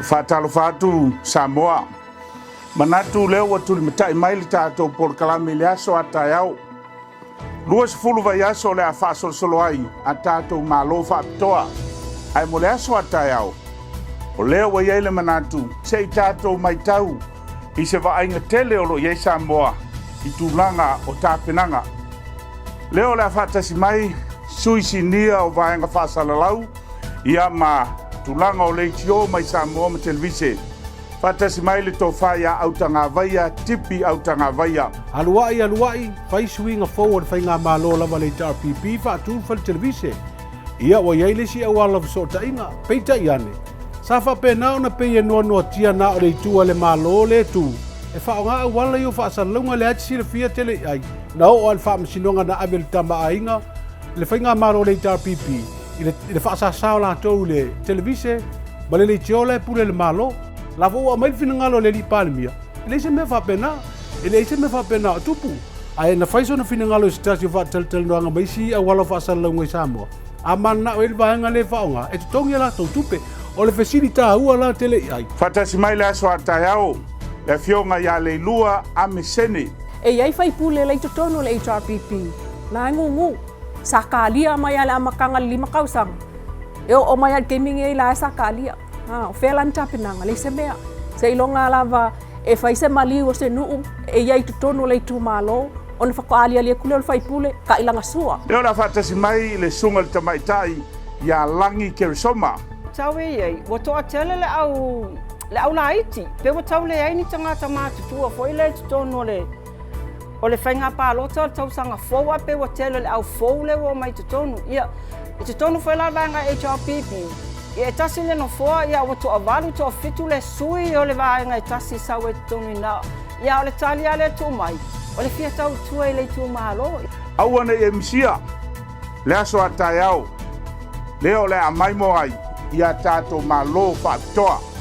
Faatalofa atu Samoa. Manatu lea ua tulimatai mai le tatou polokalame i le aso a taeao. 20 vaiaso o le a faasolosolo ai a tatou Malo faapitoa. Ae mo le aso a taeao, o lea ua i ai le manatu se i tatou matau i se vaaiga tele o lo o i ai Samoa i tulaga o tapenaga. Lea o le a faatasi mai sui sinia o vaega faasalalau ia ma tulaga o leitio mai Samoa ma Televise. Faatasi mai le tofa ia Autagavaia Tipi Autagavaia. Alua'i alua'i, fai suiga fou o le faigamalo lava le HRPP faatu le fale televise. Ia ua i ai le isi auala o fesootaiga, peitai ane, sa faapena ona pei e noanoatia na o le itu a le Malo le tu e faaaoga auala ia o faasalalauga lea te silafia tele i ai na oo lava i le faamasinoga na ave i le tama aiga le faigamalo le HRPP i le, i le faasasa o latou i le televise ma le leitio la e pule le Malo. La foi ua aumai le finagalo o le alii Palemia, e leai se mea faapena, e leai se mea faapena o tupu. Ae na fai sona finagalo i se tasi o faatalatalanoaga ma isi auala o faasalalauga i Samoa, a mananao ai le vaega lea e faaaoga, e totogi a latou tupe. O le fesili taua la tele i ai. Faatasi mai le aso a taeao, le Afioga ia Leilua Amesene. E i ai faipule la i totonu o le HRPP, la e gugu. Sa kalia mai lava i le amataga i le 5 tausaga, e oo mai lava i le taimi lenei la e sa kalia. O fea la ni tapenaga? Leai se mea. Seiloga lava e fai se maliu o se nuu e i ai i totonu o le itumalo, ona faatoa aliali atu lea o le faipule, tailaga sua. Lea o le a faatasi mai le Susuga i le Tamaitai ia Lagi Keresoma. Tau e i ai, ua toatele le au, le au laiti, pe ua tau leai ni tagata matutua foi lea i totonu o le O le faiga palota o le tausaga fou a pei ua tele le au fou lea ua omai i totonu. Ia, i totonu foi la o le vaega HRPP, ia e tasi le nofoa, ia ua toavalu, toafitu le sui o le vaega e tasi e sau ai i totonu i ina. Ia, a o le tali lava lea e tuu mai, o le fia tautua i le itumalo. Aua ne i e misia le aso a taeao lea o le a maimoa ai i a tatou Malo faapitoa.